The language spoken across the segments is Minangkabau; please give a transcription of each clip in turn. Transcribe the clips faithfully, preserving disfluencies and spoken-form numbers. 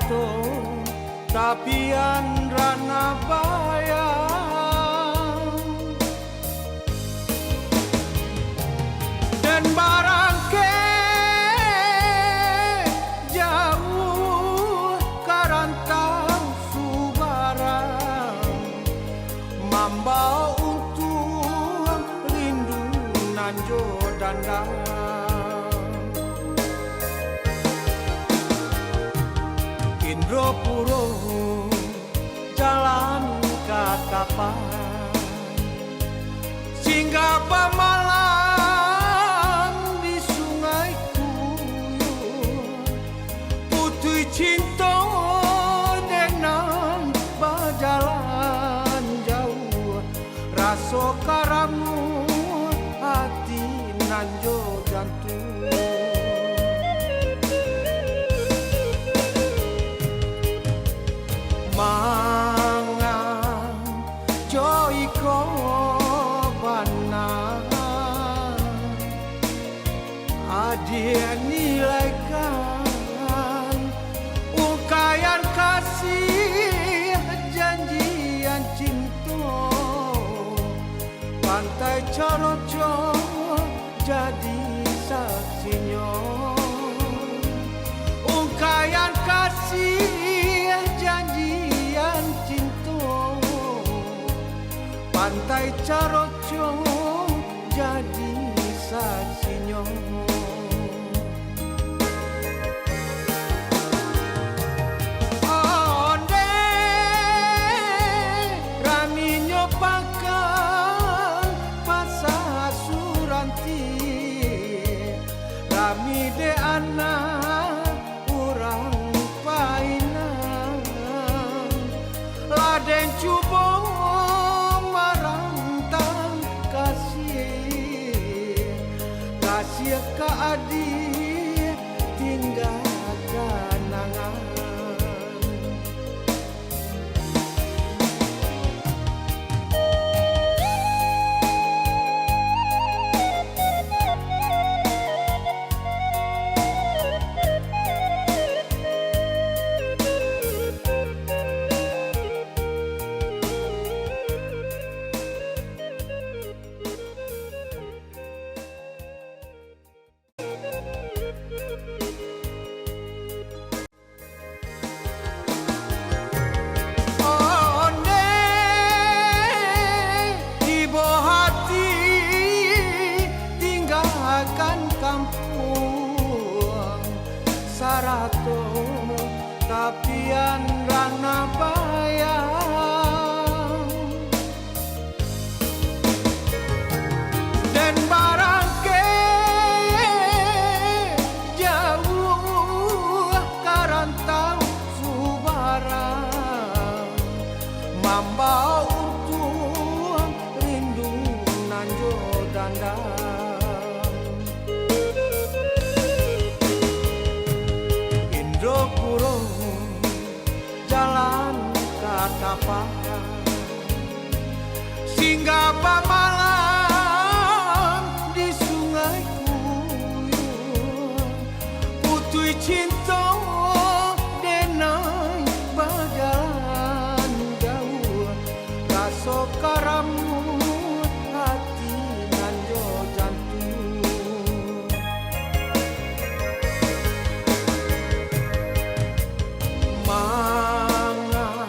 To, tapian Ranabaya. Den barangkek jauah ka rantau subarang, mambaok untuang rindu nan jo dandam. Indrapura jalan ka Tapan, singgah bamalam di Sungai Kuyuang. Putuih cinto dek nan bajalan jauah, raso ka ramuah ati nan jo jantuang. Manga jo iko bana, adiak nilaikan ungkaian kasih janjian cinto. Pantai Caroco jadi saksinyo, ungkaian kasih janjian cinto. Pantai Caroco jadi saksinyo. Ondeh, raminyo pakan Pasa Suranti, rami dek anak urang painan. Lah den cubo marantang kasih, kasih ka adiak tingga kanangan. Ondeh, ibo hati tinggakan kampuang, sarato tapian Ranabaya. Den barangkek jauah ka rantau subarang, mambaok untuang rindu nan jo dandam. Indrapura jalan ka Tapan, singgah bamalam di Sungai Kuyuang. Putuih cinto denai bajalan jauah, raso ka ramuah ati nan jo jantuang. Manga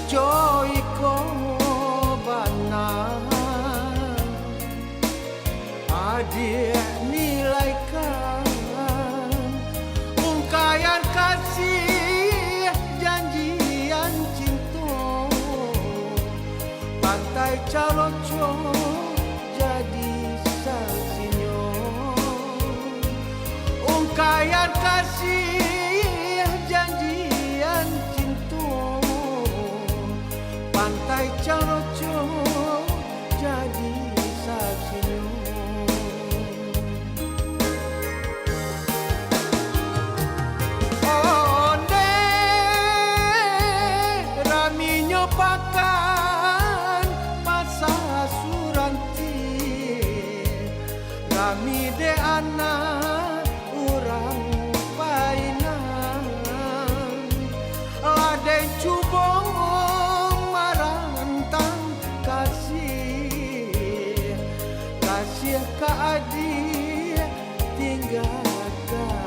jo iko bana, adiak nilaikan ungkaian kasih janjian cinto. Pantai Caloco jadi saksinyo, ungkaian kasih janjian cinto. Pantai Caloco jadi saksinyo. Ondeh, raminyo pakan Pasa Suranti, rami dek anak urang painan. Ka